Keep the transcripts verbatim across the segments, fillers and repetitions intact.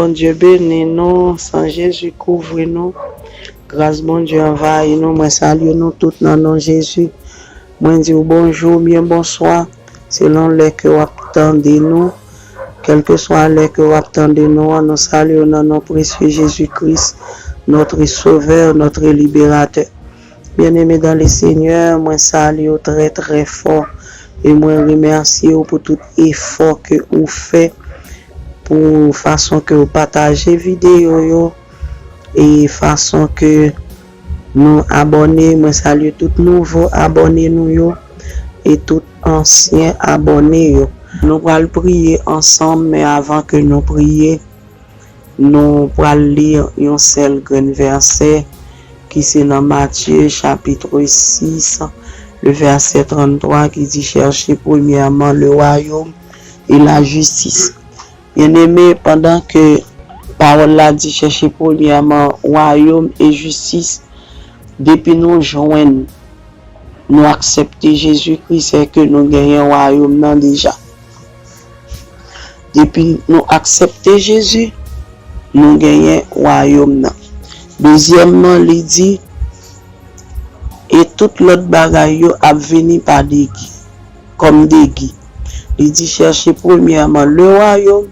Bondye beni nou, san Jezi kouvri nou. Gras Bondye anvayi nou. Mwen salye nou tout nan non Jezi. Mwen di w bonjou, byen bonswa, selon lè ke w ap tande nou. Kèlkeswa lè ke w ap tande nou an, nou salye w nan non presye Jezi Kris, notre Sauveur, notre Libérateur. Byeneme dan le Senyè, mwen salye w trè, trè fò. E mwen remèsye w pou tout efò ke ou fè, pou fason ke w pataje videyo yo, e fason ke nou abòne. Mwen salye tout nouvo abòne nou yo, e tout ansyen abòne yo. Nou pral priye ansanm, men avan ke nou priye, nou pral li yon sèl grenn vèsè ki se nan Matye chapit sis, le vèsè tranntwa ki di, Cherchez premièrement le royaume et la justice. Byeneme, pandan ke pawòl la di, Chèche premyèman wayòm e jistis, depi nou jwenn, nou aksepte Jezikri, se ke nou genyen wayòm nan deja. Depi nou aksepte Jezi, nou genyen wayòm nan. Dezyèmman, li di, e tout lòt bagay yo ap vini pa degi, kòm degi. Li di, Cherchez premièrement le royaume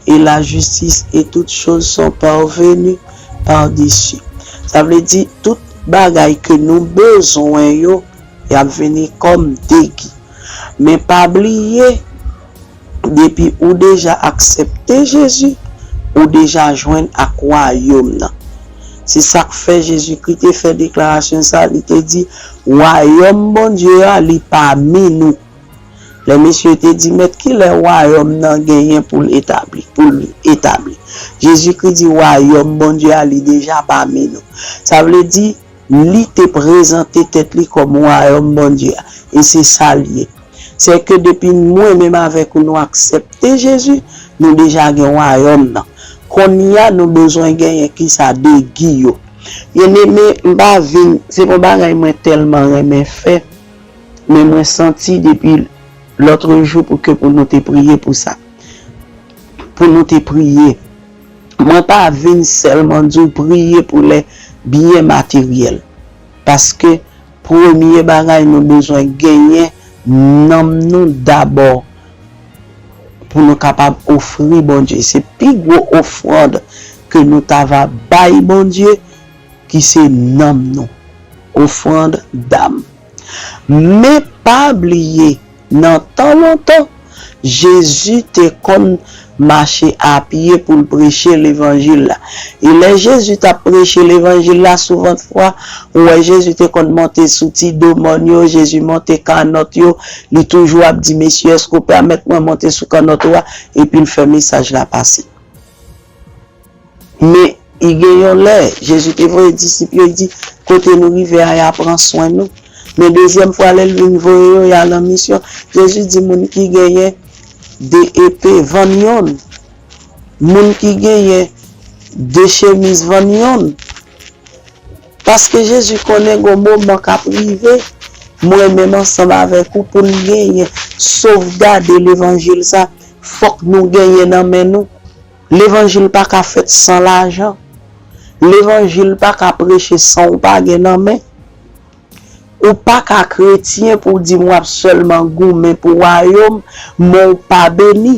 et la justice, et toutes choses sont parvenues par-dessus. Sa vle di, tout bagay ke nou bezwen yo, y ap vini kòm degi. Men pa bliye, depi ou deja aksepte Jezi, ou deja jwenn ak wayòm nan. Se sa k fè Jezikri te fè deklarasyon sa, li te di, Wayòm Bondye a, li pami nou. Lè mesye te di, Mèt, kilè wayòm nan genyen pou l etabli, pou l etabli? Jezikri di, Wayòm Bondye a, li deja pami nou. Sa vle di, li te prezante tèt li kòm wayòm Bondye a. E se sa l ye. Se ke depi mwen menm avèk ou nou aksepte Jezi, nou deja gen wayòm nan. Kounye a, nou bezwen genyen kisa? Degi yo. Byeneme, m pa vin, se pa yon bagay mwen tèlman renmen fè, men mwen santi depi lòtrejou pou ke pou nou te priye pou sa. Pou nou te priye. Mwen pa vin sèlman di w priye pou lè byen materyèl. Paske premye bagay nou bezwen genyen nanm nou dabò pou nou kapab ofri Bondye. Se pi gwo ofrann ke nou ta va bay Bondye, ki se nanm nou. Ofrann dam. Men pa bliye, nan tan lontan, Jezi te konn mache apye pou l preche levanjil la. E lè Jezi t ap preche levanjil la, souvantfwa, ou wè Jezi te konn monte sou ti do mòn yo, Jezi monte kanòt yo, li toujou ap di, Mesye, èske w pèmèt mwen monte sou kanòt ou a? Epi l fè mesaj la pase. Men, i gen yon lè, Jezi te voye disip yo, li di, Kote nou rive a, y a pran swen nou. Men dezyèm fwa, lè l vin voye yo, y al an misyon. Jezi di, Moun ki genyen de epe, vann yonn. Moun ki genyen de chemiz, vann yonn. Paske Jezi konnen gon moman k ap rive, mwen menm ansanm avèk ou, pou n genyen sovgade levanjil sa, fòk nou genyen nan men nou. Levanjil pa ka fèt san lajan. Levanjil pa ka preche san w pa gen nan men. Ou pa ka kretyen pou w di m w ap sèlman goumen pou wayòm, men w pa beni.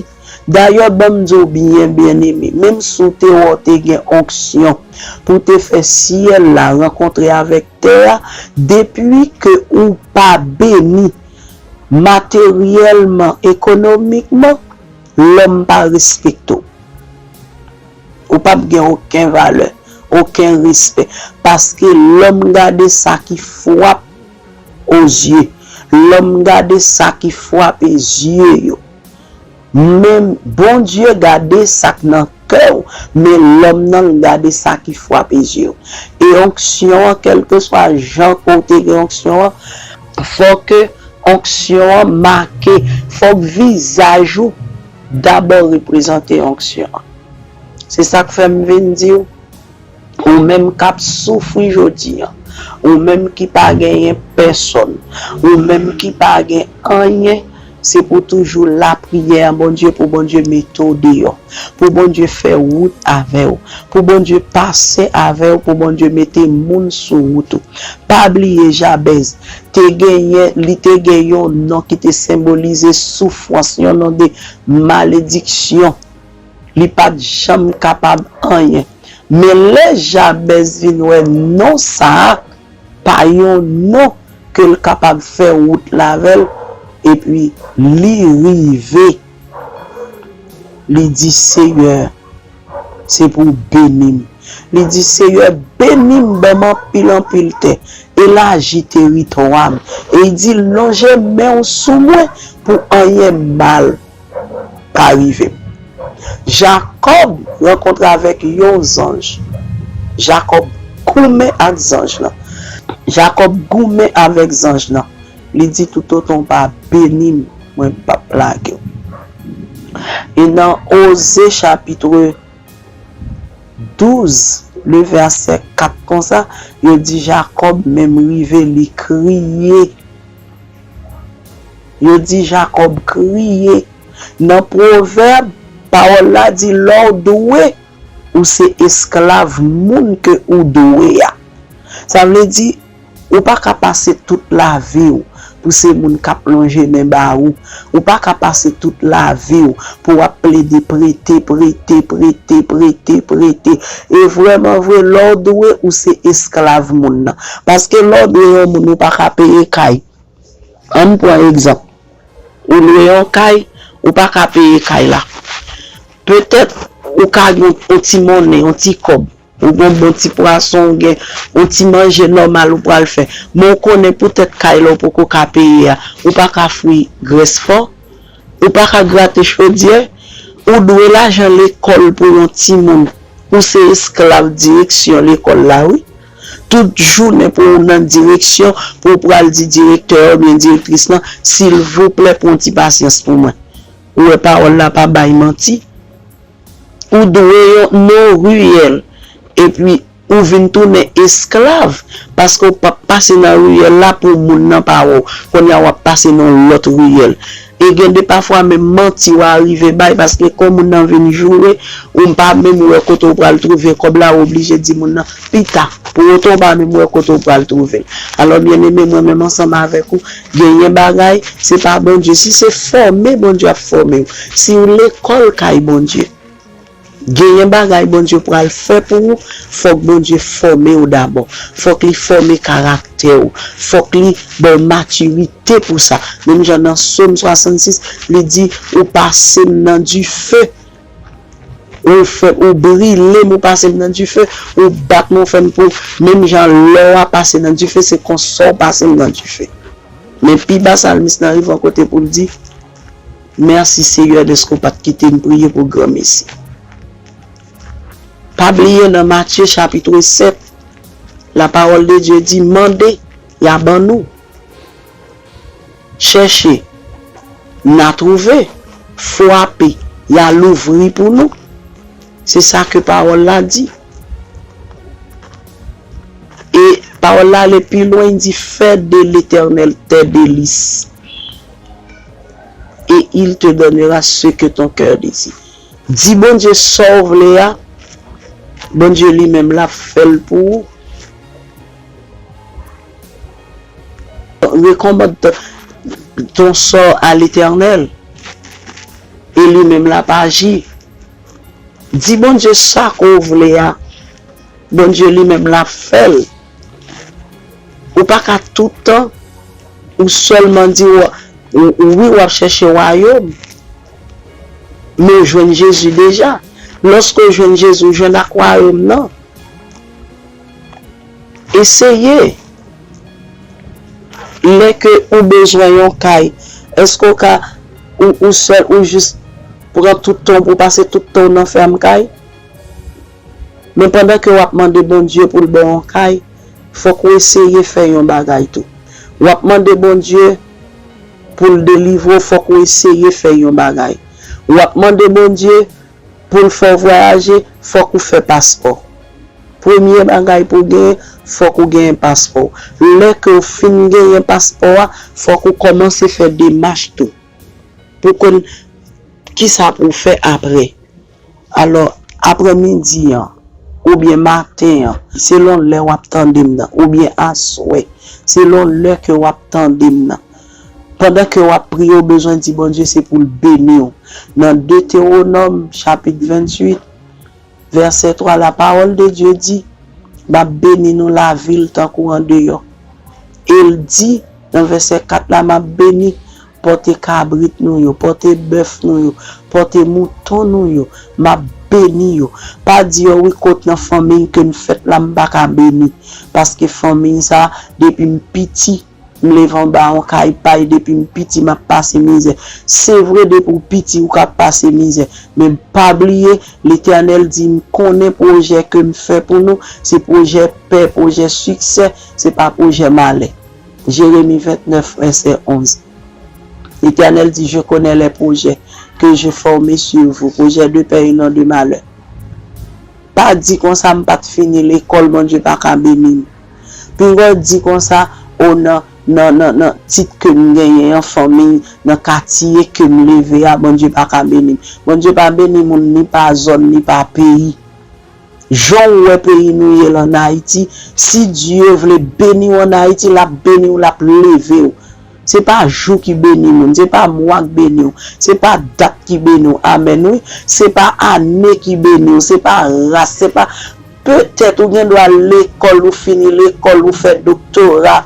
Dayè, ban m di w byen, byeneme, menm si w te wè w te gen onksyon pou w te fè syèl la rankontre avèk tè a, depi ke ou pa beni materyèlman, ekonomikman, lòm pa respekte w. Ou p ap gen okenn valè, okenn respè. Paske lòm gade sa ki fwape o zye. Lòm gade sa ki fwape zye yo. Men Bondye gade sa k nan kè w, men lòm nan l gade sa ki fwape zye w. E onksyon an, kèlkeswa jan ke w te gen onksyon an, fò ke onksyon an make, fòk vizaj ou dabò reprezante onksyon an. Se sa k fè m vin di w, ou menm k ap soufri jodi a, ou menm ki pa genyen pèsòn, ou menm ki pa gen anyen, Se pou toujou lapriyè, Bondye, pou Bondye mete w deyò, pou Bondye fè wout avè w, pou Bondye pase avè w, pou Bondye mete moun sou wout ou. Pa bliye Jabèz te genyen, li te gen yon non ki te senbolize soufrans, yon non de malediksyon. Li pa t janm kapab anyen. Men lè Jabèz vin wè non sa a pa yon non ke l kapab fè wout la avè l, epi li rive, li di, Seyè, se pou w beni m. Li di, Seyè, beni m, ban m anpil, anpil tè, elaji teritwa m. E li di, lonje men w sou mwen pou anyen mal pa rive m. Jakòb rankontre avèk yon zanj. Jakòb goumen ak zanj lan. Jakòb goumen avèk zanj lan. Li di, toutotan w pa beni m, mwen p ap lage w. E nan Oze chapit douz, le vèsè kat konsa, yo di Jakòb menm rive, li kriye. Yo di Jakòb kriye. Nan Pwovèb, pawòl la di, lè w dwe, ou se esklav moun ke ou dwe a. Sa vle di, ou pa ka pase tout lavi w pou se moun k ap lonje men ba ou. Ou pa ka pase tout lavi w pou w ap plede prete, prete, prete, prete, prete. E vrèman vre, lè w dwe, ou se esklav moun nan. Paske lè w dwe yon moun, ou pa ka peye kay. Ann pran egzanp. Ou lwe yon kay, ou pa ka peye kay la. Petèt, ou ka gen yon ti monnen, yon ti kòb. Ou gen yon bon ti pwason, ou gen yon ti manje nòmal ou pral fè. Men ou konnen poutèt kay la ou poko ka peye a, ou pa ka fri grès fò, ou pa ka grate chodyè, ou dwe lajan lekòl pou yon timoun. Ou se esklav direksyon lekòl la, wi. Tout jounen pou w nan direksyon, pou w pral di direktè a oubyen direktris lan, silvouplè, pran ti pasyans pou mwen. Ou wè pawòl la pa bay manti. Ou dwe yon non riyèl, epi ou vin tounen esklav, paske w p ap pase nan riyèl la pou moun nan pa wè w. Kounye a w ap pase nan yon lòt riyèl. E gen de pafwa menm manti w a rive bay, paske kon moun nan vin joure, ou pa menm wè kote w pral twouve kòb la, ou oblije di moun nan pita. Pou otan w pa menm wè kote w pral twouve l. Alò, byeneme, mwen menm ansanm avèk ou, genyen bagay, se pa Bondye. Si se fòme Bondye ap fòme w, si w lekòl kay Bondye, genyen bagay Bondye pral fè pou ou, fòk Bondye fòme w dabò. Fòk li fòme karaktè w. Fòk li ba w matirite pou sa. Menm jan nan Sòm swasannsis, li di, ou pase m nan dife. Ou fè, ou brile m, ou pase m nan dife. Ou bat mwen, ou fè m pou, menm jan lò a pase nan dife, se konsa w pase m nan dife. Men pi ba, salmis lan rive yon kote pou l di, mèsi, Seyè, dèske w pa t kite m priye pou granmesi. Pa bliye nan Matye chapit sèt, la parole de Dieu di, mande, y a ban nou. Chèche, n a twouve. Frape, y a louvri pou nou. Se sa ke pawòl la di. E pawòl la ale pi lwen, li di, fais de l'Éternel tes délices, et il te donnera ce que ton cœur désire. Di Bondye sa w vle a, Bondye li menm l ap fè l pou ou. Recommande ton sort à l'Éternel, e li menm l ap aji. Di Bondye sa ke w vle a, Bondye li menm l ap fè l. Ou pa ka tout tan, ou sèlman di w, ou, ou, wi, w ap chèche wayòm, men w jwenn Jezi deja. Lòske w jwenn Jezi, w jwenn ak wayòm nan. Eseye. Lè ke ou bezwen yon kay, èske w ka, ou, ou sèl, ou jis pran tout tan w pou w pase tout tan w nan fèm kay? Men pandan ke w ap mande Bondye pou l ba w yon kay, fòk ou eseye fè yon bagay tou. W ap mande Bondye pou l delivre w, fòk ou eseye fè yon bagay. W ap mande Bondye pou l fè w vwayaje, fòk ou fè paspò. Premye bagay pou w genyen, fòk ou genyen paspò w. Lè ke w fin genyen paspò a, fòk ou kòmanse fè demach tou. pou w konn kisa pou w fè apre. Alò, aprèmidi an, oubyen maten an, selon lè w ap tande m nan, oubyen aswè, selon lè ke w ap tande m nan. Pandan ke w ap priye, w bezwen di Bondye se pou l beni w. Nan Detewonòm, chapit venntuit, vèsè twa, la parole de Dieu dit, m ap beni nou lavil tankou andeyò. E l di nan vèsè kat la, m ap beni pòte kabrit nou yo, pòte bèf nou yo, pòte mouton nou yo, m ap beni yo. Pa di yo, wi, kot nan fanmi ke m fèt la, m pa ka beni. Paske fanmi sa, depi m piti, m leve anba yon kay pay, depi m piti, m ap pase mizè. Se vre, depi w piti, ou ka pase mizè. Men pa bliye, Letènèl di, m konnen pwojè ke m fè pou nou, se pwojè pè, pwojè siksè, se pa pwojè malè. Jeremi vennèf, vèsè onz. L'Éternel dit, je connais les projets que je forme sur vous, projets de paix et non de malheur. Pa di konsa, m pa t fini lekòl, Bondye pa ka beni m. Pinga w di konsa, o nan, nan, nan, nan tit ke m genyen an, fanmi, nan katye ke m leve a, Bondye pa ka beni m. Bondye pa beni moun ni pa zòn, ni pa peyi. Jan w wè peyi nou ye l ann Ayiti, si Dye vle beni w ann Ayiti, l ap beni w, l ap leve w. Se pa jou ki beni moun, se pa mwa k beni w, se pa dat ki beni w. Amèn, wi. Se pa ane ki beni w, se pa ras, se pa. Petèt ou gen dwa lekòl, ou fini lekòl, ou fè doktora,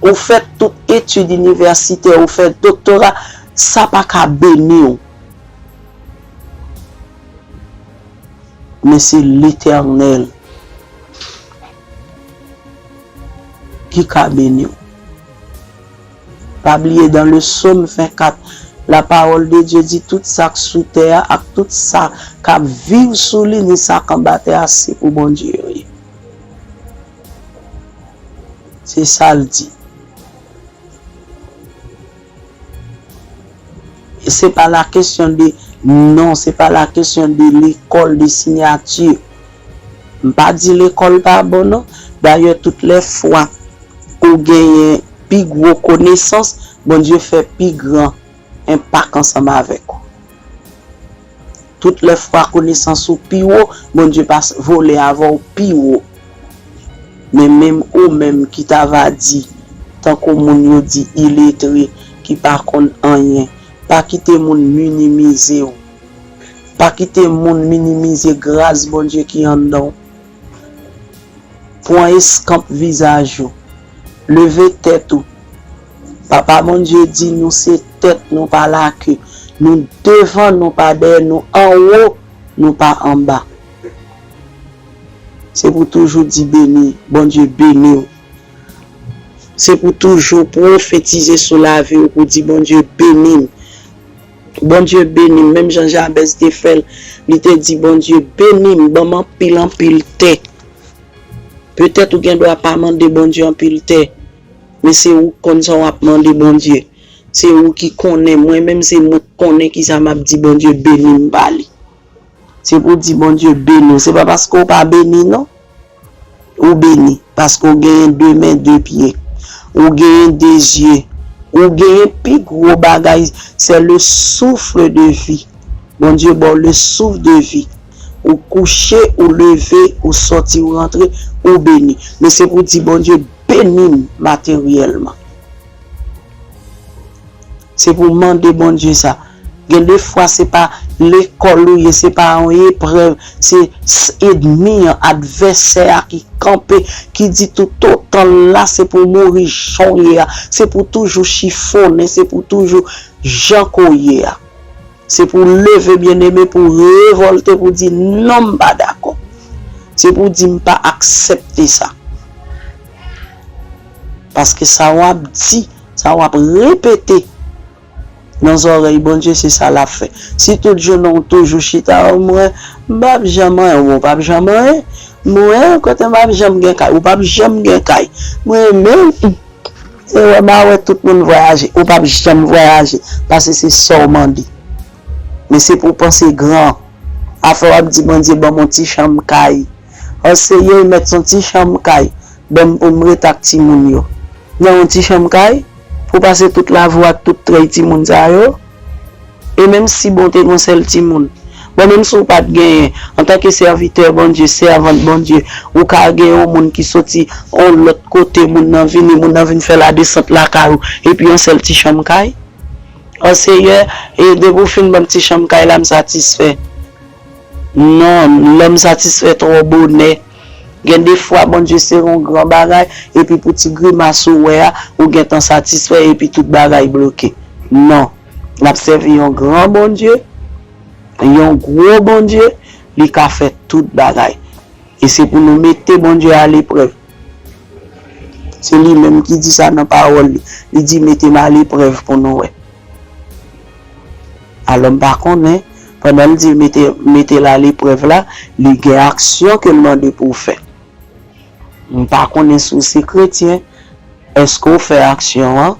ou fè tout etid inivèsitè, ou fè doktora, sa pa ka beni w. Men se Letènèl ki ka beni w. Pa bliye, dans le psaume vennkat, la parole de Dieu dit, tout sa k sou tè a ak tout sa k ap viv sou li, ni sa k anba tè a, se pou Bondye yo ye. Se sa l di. E se pa la kesyon de non, se pa la kesyon de lekòl, de siyati. M pa di lekòl pa bon, non. Dayè, tout lè fwa ou genyen pi gwo konesans, Bondye fè pi gran enpak ansanm avèk ou. Tout lè fwa konesans ou pi wo, Bondye pa s- vole avè w pi wo. Men menm ou menm ki ta va di, tankou moun yo di iletre, ki pa konn anyen, pa kite moun minimize w. Pa kite moun minimize gras Bondye ki anndan w. Pran eskanp vizaj ou. Leve tèt ou. Papa Bondye di nou se tèt, nou pa lake. Nou devan, nou pa dèyè, nou anwo, nou pa anba. Se pou toujou di beni, Bondye beni w. Se pou toujou pwofetize sou lavi w pou di Bondye beni m. Bondye beni m, menm jan Jabèz te fè l, li te di Bondye beni m, ban m anpil anpil tè. Petèt ou gen dwa pa mande Bondye anpil tè, men se ou k konn sa w ap mande Bondye. Se ou ki konnen, mwen menm se mwen k konnen kisa m ap di Bondye beni m ba li. Se pou di Bondye beni w. Se pa paske w pa beni, non. Ou beni, paske w genyen de men, de pye. Ou genyen de zye. Ou genyen pi gwo bagay, c'est le souffle de vie. Bondye ba w le souffle de vie. Ou kouche, ou leve, ou sòti, ou rantre, ou beni. Men se pou di Bondye beni m materyèlman. Se pou mande Bondye sa. Gen de fwa se pa lekòl ou ye, se pa yon eprèv, se s- ènmi an, advèsè a ki kanpe, ki di toutotan l la, se pou mouri jan w ye a, se pou toujou chifonnen, se pou toujou jan ke w ye a. Se pou leve, byeneme, pou revòlte, pou di non, m pa dakò. Se pou di m pa aksepte sa. Paske sa w ap di, sa w ap repete nan zòrèy Bondye, se sa l ap fè. Si tout jounen w toujou chita, o mwen, m p ap janm anyen, ou p ap janm anyen. Mwen, kote m ap janm gen kay, ou p ap janm gen kay. Mwen menm, e wè, m a wè tout moun vwayaje, ou p ap janm vwayaje, paske se sa w mande. Men se pou w panse gran. Afè w ap di Bondye ban m yon ti chanm kay. Anseye, mèt se yon ti chanm kay. Ban m pou m ret ak timoun yo. Nan yon ti chanm kay, pou w pase tout lavi w ak tout trèy timoun sa yo? E menm si bon te gon sèl timoun, bon, menm si w pa t genyen, antanke sèvitè Bondye, sèvant Bondye, ou ka gen yon moun ki soti yon lòt kote, moun nan vini, moun nan vin fè ladesant lakay ou, epi yon sèl ti chanm kay? O Seyè, e depi w fin ban m ti chanm kay la, m satisfè. Non, lòm satisfè twò bonè. Gen de fwa, Bondye se yon gran bagay, epi pou ti grimas ou wè a, ou gentan satisfè, epi tout bagay bloke. Non. N ap sèvi yon gran Bondye, yon gwo Bondye, li ka fè tout bagay. E se pou nou mete Bondye aleprèv. Se li menm ki di sa nan pawòl li. Li di, "Mete m aleprèv pou nou wè." Alò, m pa konnen, pandan l di mete, mete l aleprèv la, li gen aksyon ke l mande pou w fè. M pa konnen si w se kretyen, èske w fè aksyon an?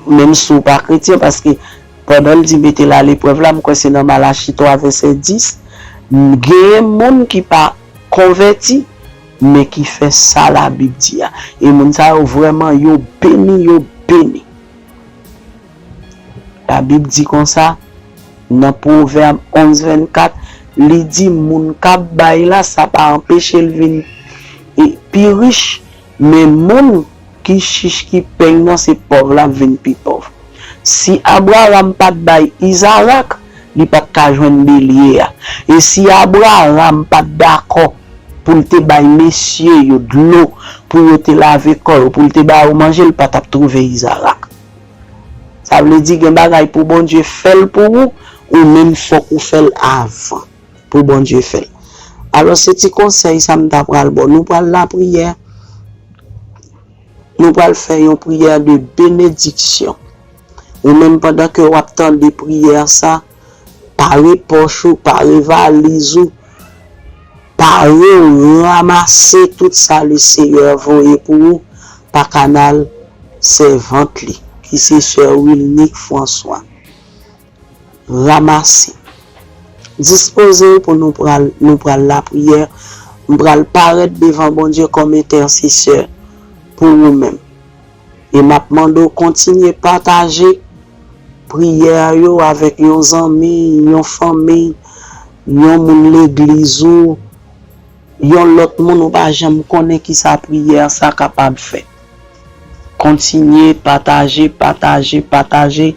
Menm si w pa kretyen, paske pandan l di mete l aleprèv la, m kwè se nan Malachi twa vèsè dis, m, gen moun ki pa konvèti, men ki fè sa Labib di a. E moun sa yo vrèman, yo beni, yo beni. Labib di konsa, nan Pwovèb onz vennkat, li di, "Moun k ap bay la, sa pa anpeche l vin, e, pi rich, men moun ki chich, ki peny nan, se pòv l ap vin pi pòv." Si Abraram pa t bay Izarak, li pa t ka jwenn belye a. E si Abraram pa t dakò pou l te bay mesye yo dlo, pou yo te lave kò yo, pou l te ba yo manje, l pa t ap twouve Izarak. Sa vle di gen bagay pou Bondye fè l pou ou, ou menm fòk ou fè l avan pou Bondye fè l. Alò, se ti konsèy sa m ta pral ba w. Nou pral lapriyè. Nou pral fè yon priyè de benediksyon. Ou menm, pandan ke w ap tande priyè sa, pare pòch ou, pare valiz ou, pare w, ranmase tout sa Leseyè voye pou ou pa kanal sèvant li, ki se sè Wilnique François. Ranmase. Dispoze w pou nou pral, nou pral lapriyè. M pral parèt devan Bondye kòm entèsesè pou ou menm. E m ap mande w kontinye pataje priyè yo avèk yon zanmi, yon fanmi, yon moun legliz ou, yon lòt moun ou pa janm konnen kisa priyè sa kapab fè. Kontinye pataje, pataje, pataje.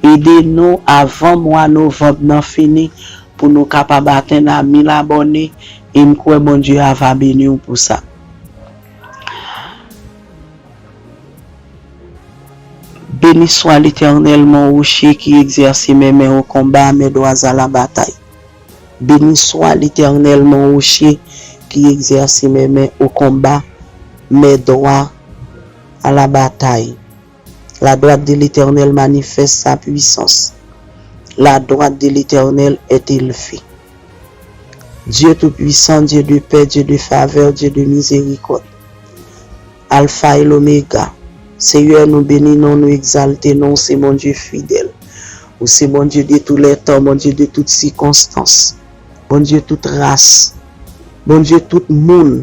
Ede nou avan mwa novanm nan fini pou nou kapab atenn a mil abòne. E m kwè Bondye a va beni w pou sa. Béni soit l'Éternel, mon rocher, qui exerce mes mains au combat, mes doigts à la bataille. Béni soit l'Éternel, mon rocher, qui exerce mes mains au combat, mes doigts à la bataille. La droite de l'Éternel manifeste sa puissance. La droite de l'Éternel est élevée. Dieu tout-puissant, Dieu de paix, Dieu de faveur, Dieu de miséricorde. Alfa e Lomega. Seyè, nou beni non, nou egzalte non, ou se Bondye fidèl. Ou se Bondye de tou lè tan, Bondye de tout sikonstans. Bondye tout ras. Bondye tout moun.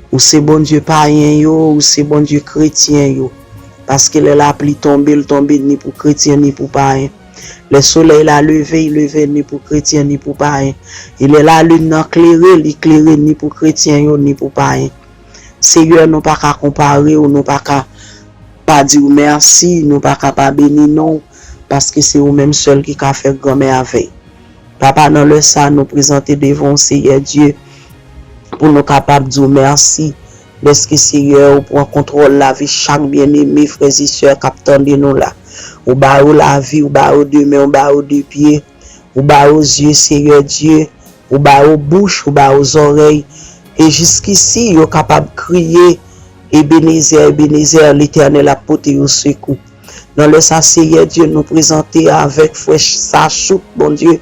Ou se Bondye payen yo, ou se Bondye kretyen yo. Paske lè lapli tonbe, l tonbe ni pou kretyen, ni pou payen. Lè solèy la leve, li leve ni pou kretyen, ni pou payen. E lè lalin nan klere, li klere ni pou kretyen yo, ni pou payen. Seyè, nou pa ka konpare w, nou pa ka pa di w mèsi, nou pa ka pa beni non w, paske se ou menm sèl ki ka fè gran mèvèy. Papa, nan lè sa, nou prezante devan w, Seyè Dye, pou nou kapab di w mèsi, dèske, Seyè, ou pran kontwòl lavi chak byeneme, frè e sè k ap tande nou la. Ou ba yo lavi, ou ba yo de men, ou ba yo de pye, ou ba yo zye, Seyè Dye, ou ba yo bouch, ou ba yo zòrèy, e jiskisi yo kapab kriye, Ebenezè, Ebenezè, Letènèl ap pote yo sekou. Nan lè sa, Seyè Dye, nou prezante avèk frè Sachouk, Bondye.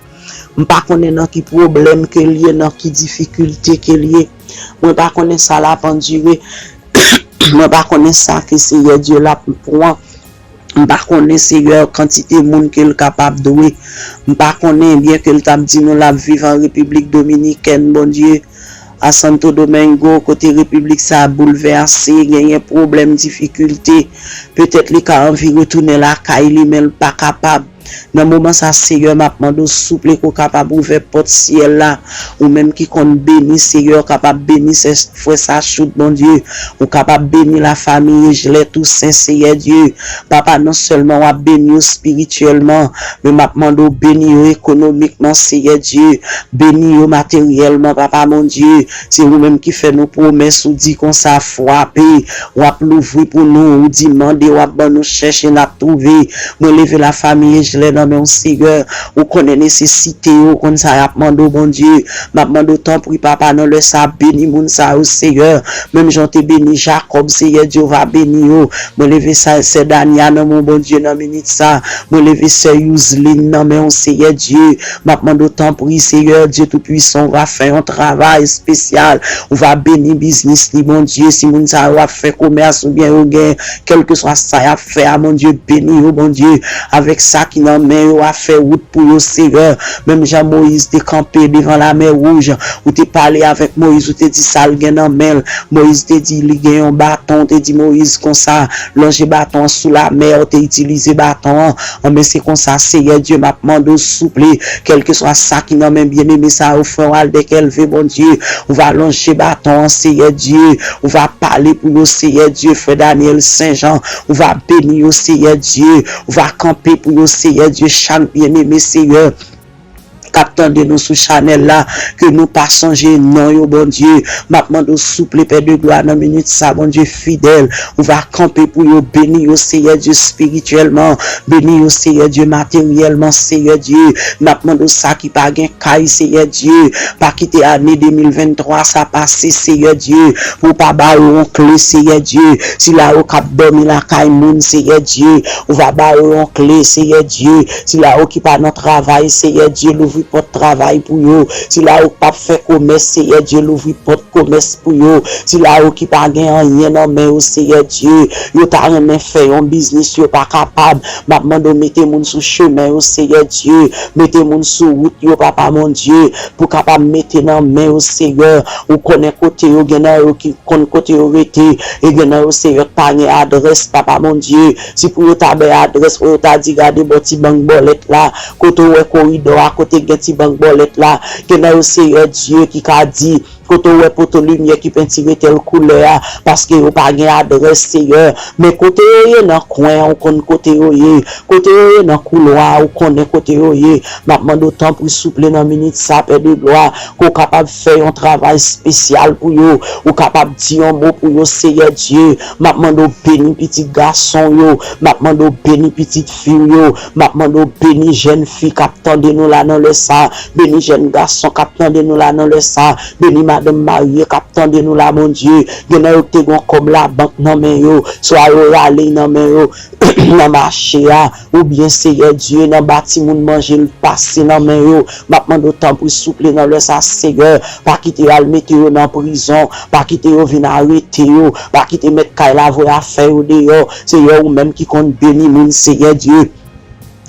M pa konnen nan ki pwoblèm ke l ye, nan ki difikilte ke l ye. Mwen pa konnen sa l ap andire. Mwen pa konnen sa ke Seyè Dye l ap pran. M pa konnen, Seyè, kantite moun ke l kapab dwe. M pa konnen, byen ke l t ap di nou l ap viv an Repiblik Dominikèn, Bondye. a Santo Domingo, kote repiblik sa a boulvèse, genyen pwoblèm, difikilte. Petèt li ka anvi retounen lakay li, men l pa kapab. Nan moman sa, Seyè, m ap mande w souple ke w kapab ouvè pòt syèl la. Ou menm ki konn beni, Seyè, w kapab beni sè, frè Sachoud, Bondye. Ou kapab beni lafanmi Ejlè Tousen, Seyè Dye. Papa, non sèlman w ap beni yo espirityèlman, men m ap mande w beni yo ekonomikman, Seyè Dye. Beni yo materyèlman, Papa Bondye. Se ou menm ki fè nou pwomès, ou di konsa, frape, w ap louvri pou nou, ou di mande, w ap ban nou, chèche, n ap twouve. Mwen leve lafanmi Ejlè nan men w, Seyè. Ou konnen nesesite yo, ou konn sa y ap mande w, Bondye. M ap mande w, tanpri, Papa, nan lè sa a, beni moun sa yo, Seyè. Menm jan w te beni Jakòb, Seyè Dye, w va beni yo. Mwen leve sa, sè Dania nan men w, Bondye, nan minit sa. Mwen leve sè Youzlin nan men w, Seyè Dye. M ap mande w, tanpri, Seyè Dye Toupisan, w va fè yon travay espesyal. Ou va beni biznis li, Bondye. Si moun sa yo ap fè komès oubyen yo gen, kèlkeswa sa y ap fè a, Bondye, beni yo, Bondye. Avèk sa ki nan men yo, w a fè wout pou yo, Seyè. Menm jan Moyiz te kanpe devan Lamè Wouj, ou te pale avèk Moyiz, ou te di sa l gen nan men l. Moyiz te di li gen yon baton, ou te di Moyiz konsa, lonje baton an sou lamè, ou te itilize baton an. Anben, se konsa, Seyè Dye, m ap mande w, souple, kèlkeswa sa ki nan men byeneme sa yo, frè w Aldè Kèlve, Bondye, ou va lonje baton an, Seyè Dye, ou va pale pou yo, Seyè Dye, frè Daniel Saint-Jean, ou va beni yo, Seyè Dye, ou va kanpe pou yo, Seyè Dye, chak byeneme, Seyè, k ap tande nou sou chanèl la, ke nou pa sonje non yo, Bondye. M ap mande w, souple, Pè de glwa, nan minit sa, Bondye fidèl, ou va kanpe pou yo, beni yo, Seyè Dye, espirityèlman, beni yo, Seyè Dye, materyèlman, Seyè Dye. M ap mande w, sa ki pa gen kay, Seyè Dye, pa kite ane de mil venntwa sa pase, Seyè Dye, pou w pa ba yo yon kle, Seyè Dye. Sila yo k ap dòmi lakay moun, Seyè Dye, ou va ba yo yon kle, Seyè Dye. Sila yo ki pa nan travay, Seyè Dye, louvri pòt travay pou yo. Sila yo k p ap fè komès, Seyè Dye, louvri pòt komès pou yo. Sila yo ki pa gen anyen nan men yo, Seyè Dye, yo ta renmen fè yon biznis, yo pa kapab. M ap mande w mete moun sou chemen yo, Seyè Dye. Mete moun sou wout yo, Papa Bondye, pou kapab mete nan men yo, Seyè. Ou konnen kote yo, gen nan yo ki konn kote yo rete, e gen nan yo, Seyè, k pa gen adrès, Papa Bondye. Si pou yo ta bay adrès, pou yo ta di, gade bò ti bank bòlèt la, kote w wè koridò a, kote gen ti bank bòlèt la, gen nan yo, Seyè Dye, ki ka di, kote w wè poto limyè ki pentire tèl koulè a, paske yo pa gen adrès, Seyè. Men kote yo ye nan kwen an, ou konn kote yo ye. Kote yo ye nan koulwa a, ou konnen kote yo ye. M ap mande w, tanpri, souple, nan minit sa, Pè de glwa, ke w kapab fè yon travay espesyal pou yo. Ou kapab di yon mo pou yo, Seyè Dye. M ap mande w beni pitit gason w yo. M ap mande w beni pitit fi w yo. M ap mande w beni jèn fi k ap tande nou la nan lè sa. Beni jèn gason k ap tande nou la nan lè sa. Beni madanm marye k ap tande nou la, Bondye. Gen nan yo ki te gen yon kòb labank nan men yo. Swa yo rale nan men yo nan mache a, oubyen, Seyè Dye, nan ba timoun manje l pase nan men yo. M ap mande w, tanpri, souple, nan lè sa, Seyè, pa kite yo al mete yo nan prizon, pa kite yo vin arete yo, pa kite mèt kay la voye afè yo deyò. Seyè, ou menm ki konn beni moun, Seyè Dye.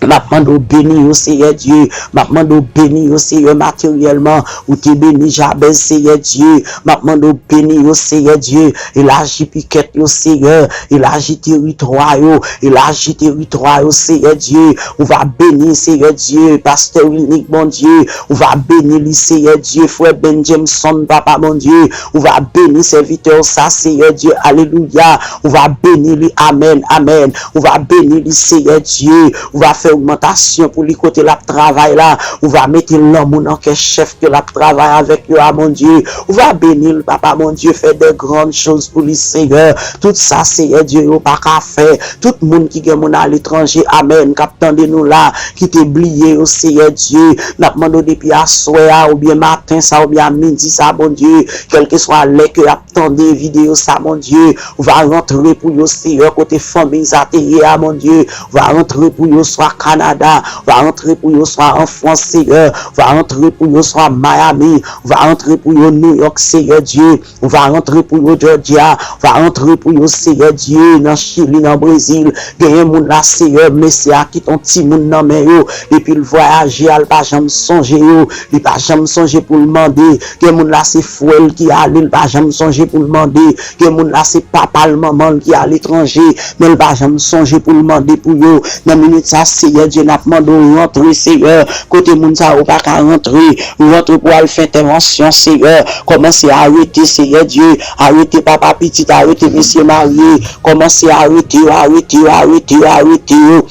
M ap mande w beni yo, Seyè Dye. M ap mande w beni yo, Seyè, materyèlman. Ou te beni Jabèz, Seyè Dye. M ap mande w beni yo, Seyè Dye. Elaji pikèt yo, Seyè. Elaji teritwa yo. Elaji teritwa yo, Seyè Dye. Ou va beni, Seyè Dye, pastè Wilnick, Bondye. Ou va beni li, Seyè Dye. Frè Ben Jameson, Papa Bondye. Ou va beni sèvitè w sa, Seyè Dye. Alelouya. Ou va beni li. Amèn, amèn. Ou va beni li, Seyè Dye. Ou va fè ogmantasyon pou li kote l ap travay la. Ou va mete lanmou nan kè chèf ke l ap travay avèk yo a, Bondye. Ou va beni l, Papa Bondye, fè de grann choz pou li, Seyè. Tout sa, Seyè Dye, yo pa ka fè. Tout moun ki gen moun aletranje, amèn, k ap tande nou la, ki te bliye yo, Seyè Dye. N ap mande w depi aswè a, oubyen maten sa, oubyen a midi sa, Bondye, kèlkeswa lè ke y ap tande videyo sa, Bondye, ou va rantre pou yo, Seyè, kote fanmi sa te ye a, Bondye, ou va rantre pou yo, swa Kanada, ou va antre pou yo swa an Frans, Seyè, ou va antre pou yo swa Miami, ou va antre pou yo New York, Seyè Dye, ou va antre pou yo Georgia, ou va antre pou yo, Seyè Dye, nan Chili, nan Brezil. Genyen moun la, Seyè, mesye a kite yon timoun nan men yo, epi l vwayaje a, l pa janm sonje yo, li pa janm sonje pou l mande. Gen moun la, se frè l ki ale, l pa janm sonje pou l mande. Gen moun la, se papa l, manman l ki aletranje, men l pa janm sonje pou l mande pou yo. Nan minit sa, Seyè Dye, n ap mande w rantre, Seyè, kote moun sa yo pa ka rantre. Rantre pou al fè entèvansyon, Seyè. Kòmanse arete, Seyè Dye. Arete papa pitit, arete mesye marye. Kòmanse arete yo, arete yo, arete yo, arete yo.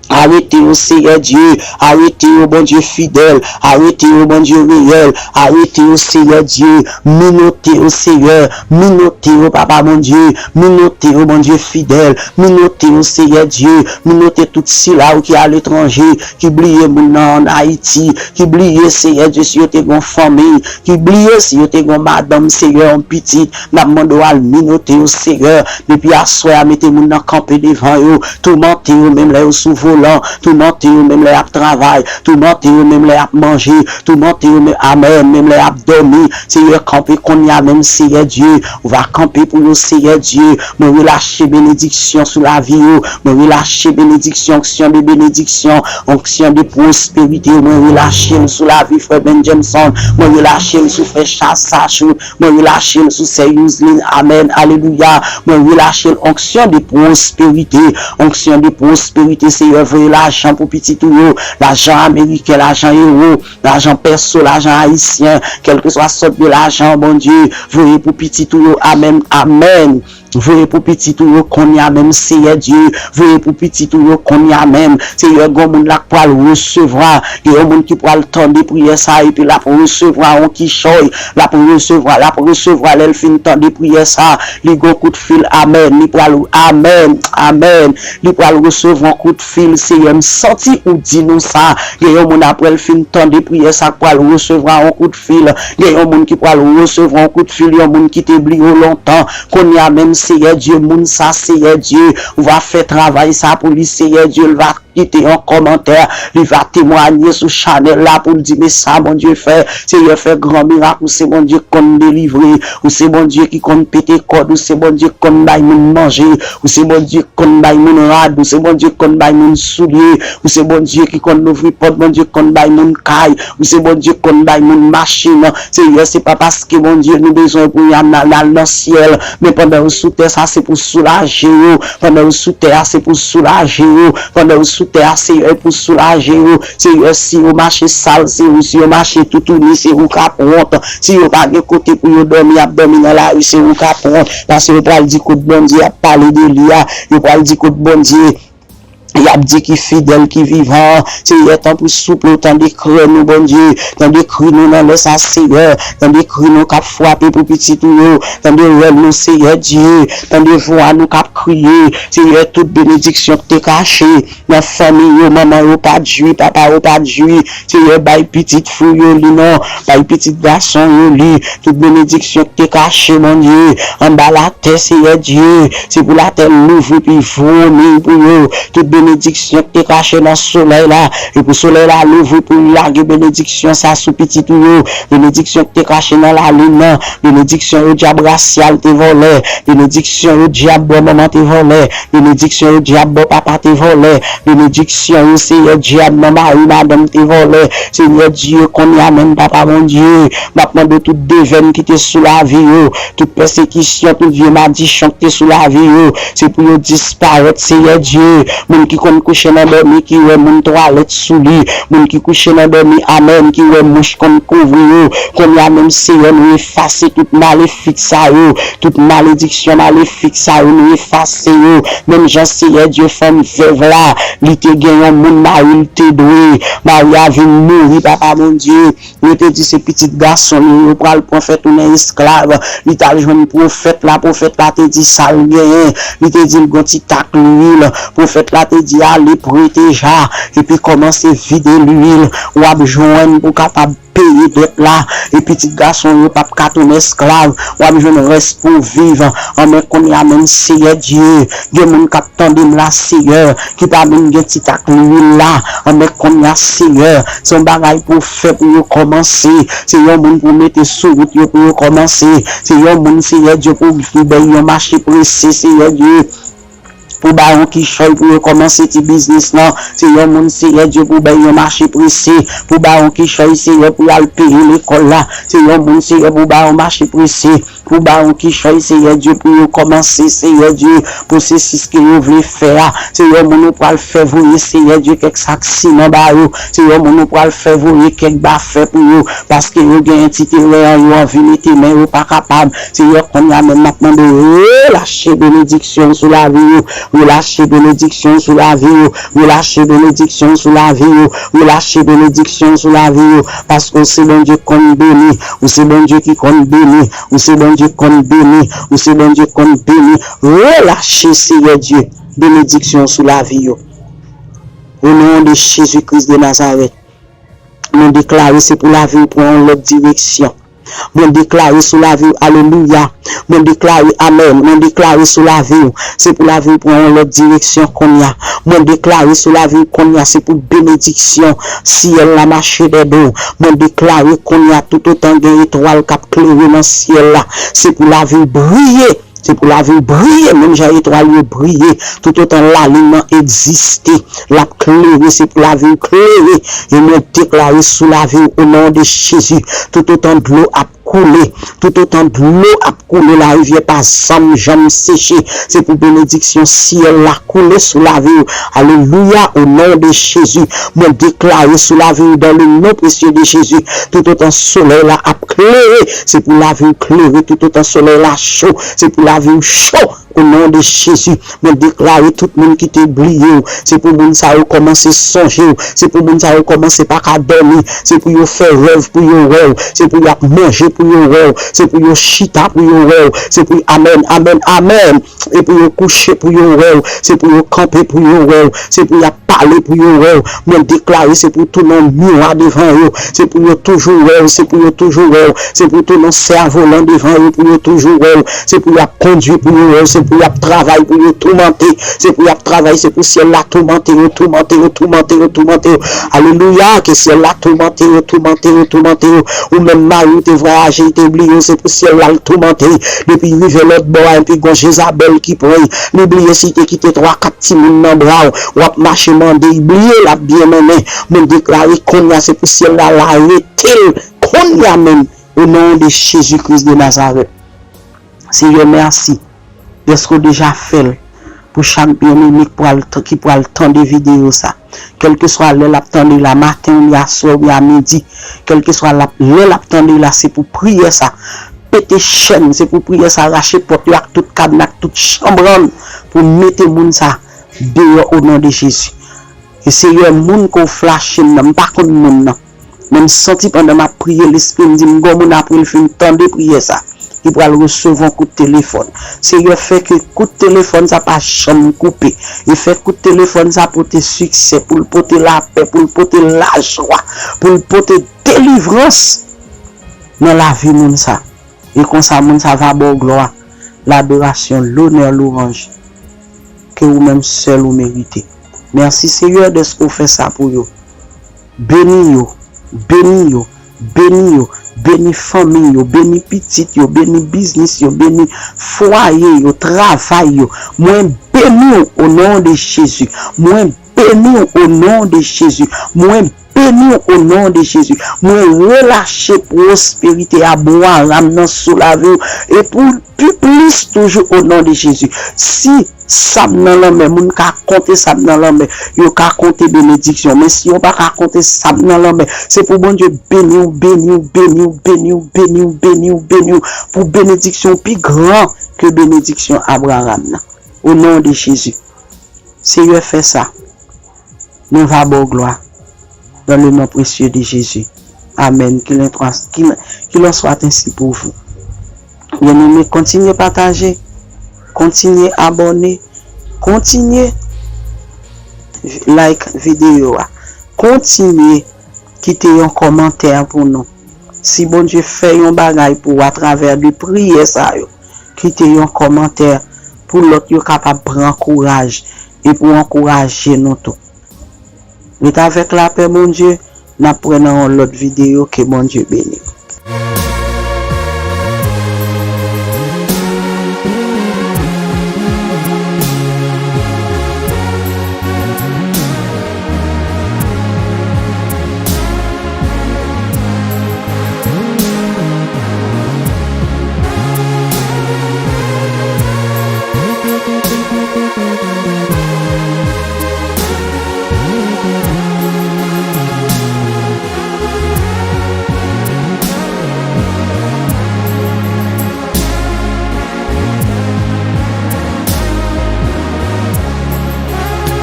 Arete yo, Seyè Dye. Arete yo, Bondye fidèl. Arete yo, Bondye reyèl. Arete yo, Seyè Dye. Minote yo, Seyè. Minote yo, Papa Bondye. Minote yo, Bondye fidèl. Minote yo, Seyè Dye. Minote tout sila yo ki aletranje, ki bliye moun nan ann Ayiti, ki bliye, Seyè Dye, si yo te gen yon fanmi, ki bliye si yo te gen yon madanm, Seyè, yon pitit. N ap mande w al minote yo, Seyè. Depi aswè a, mete moun nan kanpe devan yo. Toumante yo menm lè yo sou volan. Toumante yo menm lè y ap travay. Toumante yo menm lè y ap manje. Toumante yo menm, amèn, menm lè y ap dòmi. Seyè, kanpe kounye a menm, Seyè Dye. Ou va kanpe pou yo, Seyè Dye. Mwen relache benediksyon sou lavi yo. Mwen relache benediksyon, onksyon de benediksyon, onksyon de pwosperite. Mwen relache l sou lavi frè Ben Jameson. Mwen relache l sou frè Chasachou. Mwen relache l sou sè Youzlin. Amèn. Alelouya. Mwen relache l onksyon de pwosperite. Onksyon de pwosperite, Seyè, voye lajan pou pitit ou yo. Lajan ameriken, lajan ewo, lajan pèso, lajan ayisyen. Kèlkeswa sòt de lajan, Bondye, voye pou pitit ou yo. Amèn. Amèn. Voye pou pitit ou yo kounye a menm, Seyè Dye. Voye pou pitit ou yo kounye a menm. Seyè, gen yon moun la k pral resevwa. Gen yon moun ki pral tande priyè sa a, epi l ap resevwa yon kichòy. L ap resevwa, l ap resevwa. Lè l fin tande priyè sa a, li gon kout fil. Amèn. Li pral, amèn, amèn. Li pral resevwa yon kout fil. Seyè, m santi ou di nou sa. Gen yon moun, apre l fin tande priyè sa a, k pral resevwa yon kout fil. Gen yon moun ki pral resevwa yon kout fil, yon moun ki te bliye w lontan. Kounye a menm, Seyè Dye, moun sa, Seyè Dye, ou va fè travay sa pou li, Seyè Dye, l va kite yon kòmantè, li va temwanye sou chanèl la pou l di, men sa Bondye fè. Seyè, fè gran mirak, ou se Bondye k konn delivre, ou se Bondye ki konn pete kòd, ou se Bondye k konn bay moun manje, ou se Bondye k konn bay moun rad, ou se Bondye k konn bay moun soulye, ou se Bondye ki konn louvri pòt, Bondye k konn bay moun kay, ou se Bondye k konn bay moun machin. Seyè, se pa paske, Bondye, nou bezwen pou y al, al nan syèl, men pandan yo sou tè sa, se pou soulaje yo. Pandan yo sou tè a, se pou soulaje yo. Pandan yo sou tè a, Seyè, pou soulaje yo. Seyè, si yo mache sal, se ou. Si yo mache toutouni, se ou k ap wont. Si yo pa gen kote pou yo dòmi, y ap dòmi nan lari, se ou k ap wont. Paske yo pral di kot Bondye ap pale de li a. Yo pral di kot Bondye y ap di ki fidèl, ki vivan. Seyè, tanpri souple w, tande krè nou, Bondye. Tande kri nou nan lè sa, Seyè. Tande kri nou k ap frape pou pitit ou yo. Tande rèl nou, Seyè Dye. Tande vwa nou k ap kriye. Seyè, tout benediksyon k te kache nan fanmi yo, manman yo pa t jwi, papa yo pa t jwi. Seyè, bay pitit fi w yo li non, bay pitit gason yo li. Tout benediksyon k te kache, Bondye, anba latè, Seyè Dye, se pou latè louvri pou l vomi pou yo. Tout benediksyon k te kache nan solèy la, e pou solèy la louvri pou l lage benediksyon sa sou pitit ou yo. Benediksyon k te kache nan lalin nan, benediksyon yo dyab rasyal te vòlè, benediksyon yo dyab bò manman te vòlè, benediksyon yo dyab bò papa te vòlè, benediksyon yo, Seyè, dyab nan mari madanm te vòlè. Seyè Dye, kounye a menm, Papa Bondye, m ap mande tout devèn ki te sou lavi yo, tout pèsekisyon, tout vye madichon ki te sou lavi yo, se pou yo disparèt, Seyè Dye. Moun ki konn kouche nan dòmi, ki wè moun twalèt sou li, moun ki kouche nan dòmi, amèn, ki wè mouch konn kouvri yo, kounye a menm, Seyè, nou efase tout malefik sa yo, tout malediksyon malefik sa yo, nou efase yo. Menm jan, Seyè Dye, fanm vèv la, li te gen yon moun, mari l te dwe, mari a vin mouri, Papa Bondye. Yo te di se pitit gason li, yo pral pran fè tounen esklav. Li t al jwenn pwofèt la, pwofèt la te di sa l genyen. Li te di l gon ti tak lwil. Pwofèt la te di ale pre deja, epi kòmanse vide lwil, w ap jwenn pou kapab peye dèt la, e pitit gason yo p ap ka tounen esklav, w ap jwenn rès pou w viv. Anben kounye a menm, Seyè Dye, gen moun k ap tande m la, Seyè, ki pa menm gen ti tak lwil la. Anben kounye a, Seyè, se yon bagay pou w fè pou yo kòmanse. Se yon moun pou w mete sou wout yo pou yo kòmanse. Se yon moun, Seyè Dye, pou w bay yon mache prese, Seyè Dye, pou ba yon kichòy pou yo kòmanse ti biznis lan. Se yon moun, Seyè Dye, pou bay yon mache prese, pou ba yon kichòy, Seyè, pou y al peye lekòl la. Se yon moun, Seyè, pou ba yon mache prese, pou ba yon kichòy, Seyè Dye, pou yo kòmanse, Seyè Dye, pwosesis ke yo vle fè a. Se yon moun ou pral fè voye, Seyè Dye, kèk sak siman ba yo. Se yon moun ou pral fè voye kèk bafè pou yo, paske yo gen entitè an, yo anvi mete men, yo pa kapab. Seyè, kounye a menm, m ap mande w relache benediksyon sou lavi yo, relache benediksyon sou lavi yo, relache benediksyon sou lavi yo, relache benediksyon sou lavi yo, paske w se Bondye k konn beni, ou se Bondye ki konn beni, ou se Bondye k konn beni, ou se Bondye k konn beni. Relache, Seyè Dye, benediksyon sou lavi yo. O non de Jezi Kris de Nazarèt, mwen deklare se pou lavi w pran yon lòt direksyon. Mwen deklare sou lavi w, alelouya. Mwen deklare, amèn. Mwen deklare sou lavi w, se pou lavi w pran yon lòt direksyon kounye a. Mwen deklare sou lavi w kounye a, se pou benediksyon syèl la mache dèyè w. Mwen deklare kounye a, toutotan gen etwal k ap klere nan syèl la, se pou lavi w briye. Se pou lavi w briye, menm jan etwal yo briye. Toutotan lalin nan egziste, l ap klere, se pou lavi w klere. E mwen deklare sou lavi w, o non de Jezi, toutotan dlo ap koule, toutotan dlo ap koule, larivyè pa janm, janm seche, se pou benediksyon syèl la koule sou lavi w. Alelouya, o non de Jezi, mwen deklare sou lavi w, dans le nom précieux de Jésus, toutotan solèy la ap klere, se pou lavi w klere, toutotan solèy la cho, se pou lavi w cho. O non de Jezi, mwen deklare tout moun ki te bliye w, se pou moun sa yo kòmanse sonje w, se pou moun sa yo kòmanse pa ka dòmi, se pou yo fè rèv pou yo wè w, se pou y ap manje pou yo wè w, se pou yo chita pou yo wè w, se pou, amèn, amèn, amèn, e pou yo kouche pou yo wè w, se pou yo kanpe pou yo wè w, se pou y ap pale pou yo wè w. Mwen deklare se pou tounen yon miwa devan yo, se pou yo toujou wè w, se pou yo toujou wè w, se pou tounen yon sèvolan devan yo pou yo toujou wè w, se pou y ap kondui pou yo wè w, se pou y ap travay pou yo toumante, se pou y ap travay, se pou syèl la toumante yo, toumante yo, toumante yo, toumante yo. Alelouya, ke syèl la toumante yo, toumante yo, toumante yo. Ou menm mari w te vwayaje, li te bliye w, se pou syèl la l toumante. Depi rive lòt bò a, epi gon Jezabèl ki pran l, li bliye si te kite twa kat timoun nan bra w, w ap mache mande, li bliye l ap byen mennen. Mwen deklare kounye a se pou syèl la, l arete l kounye a menm, o non de Jezi Kris de Nazarèt. Seyè, mèsi dèske w deja fè l pou chak byeneme k pral t-, ki pral tande videyo sa. Kèlkeswa lè l ap tande la, maten oubyen aswè oubyen a midi, kèlkeswa l ap, lè l ap tande la, se pou priyè sa pete chèn, se pou priyè sa rache pòt yo ak tout kadna, ak tout chanbrann, pou mete moun sa deyò o non de Jezi. E Seyè, moun ke w flache m nan, m pa konn moun nan. Men m santi pandan m ap priye, Lespri m di m gon moun apre l fin tande priyè sa, li pral resevwa yon kout telefòn. Seyè, fè ke kout telefòn sa pa janm koupe. E fè kout telefòn sa pote siksè, pou l pote lapè, pou l pote lajwa, pou l pote delivrans nan lavi moun sa. E konsa, moun sa va ba w glwa, ladorasyon, lonè, lwanj ke ou menm sèl ou merite. Mèsi, Seyè, dèske w fè sa pou yo. Beni yo, beni yo, beni yo, beni fanmi yo, beni pitit yo, beni biznis yo, beni fwaye yo, travay yo. Mwen beni w o non de Jezi. Mwen beni w o non de Jezi. Mwen beni w o non de Jezi. Mwen relache pwosperite a bwa ram nan sou lavi w. E pou pi plis toujou o non de Jezi. Si sab nan lanmè, moun ka konte sab nan lanmè, yo ka konte benediksyon. Men si yo pa ka konte sab nan lanmè, se pou Bondye beni w, beni w, beni w, beni w, beni w, beni w, beni w, pou benediksyon pi gran ke benediksyon Abraram nan. O non de Jezi. Seyè, fè sa. Nou va ba w glwa. Dans le nom précieux de Jésus. Amen. Qu'il en soit, qu'il, qu'il en soit ainsi pour vous. Byeneme, kontinye pataje, kontinye abòne, kontinye like videyo a. Kontinye kite yon kòmantè pou nou. Si Bondye fè yon bagay pou ou atravè de priyè sa yo, kite yon kòmantè pou lòt yo kapab pran kouraj e pou ankouraje nou tou. Ret avèk lapè Bondye, n ap wè nan yon lòt videyo. Ke Bondye beni.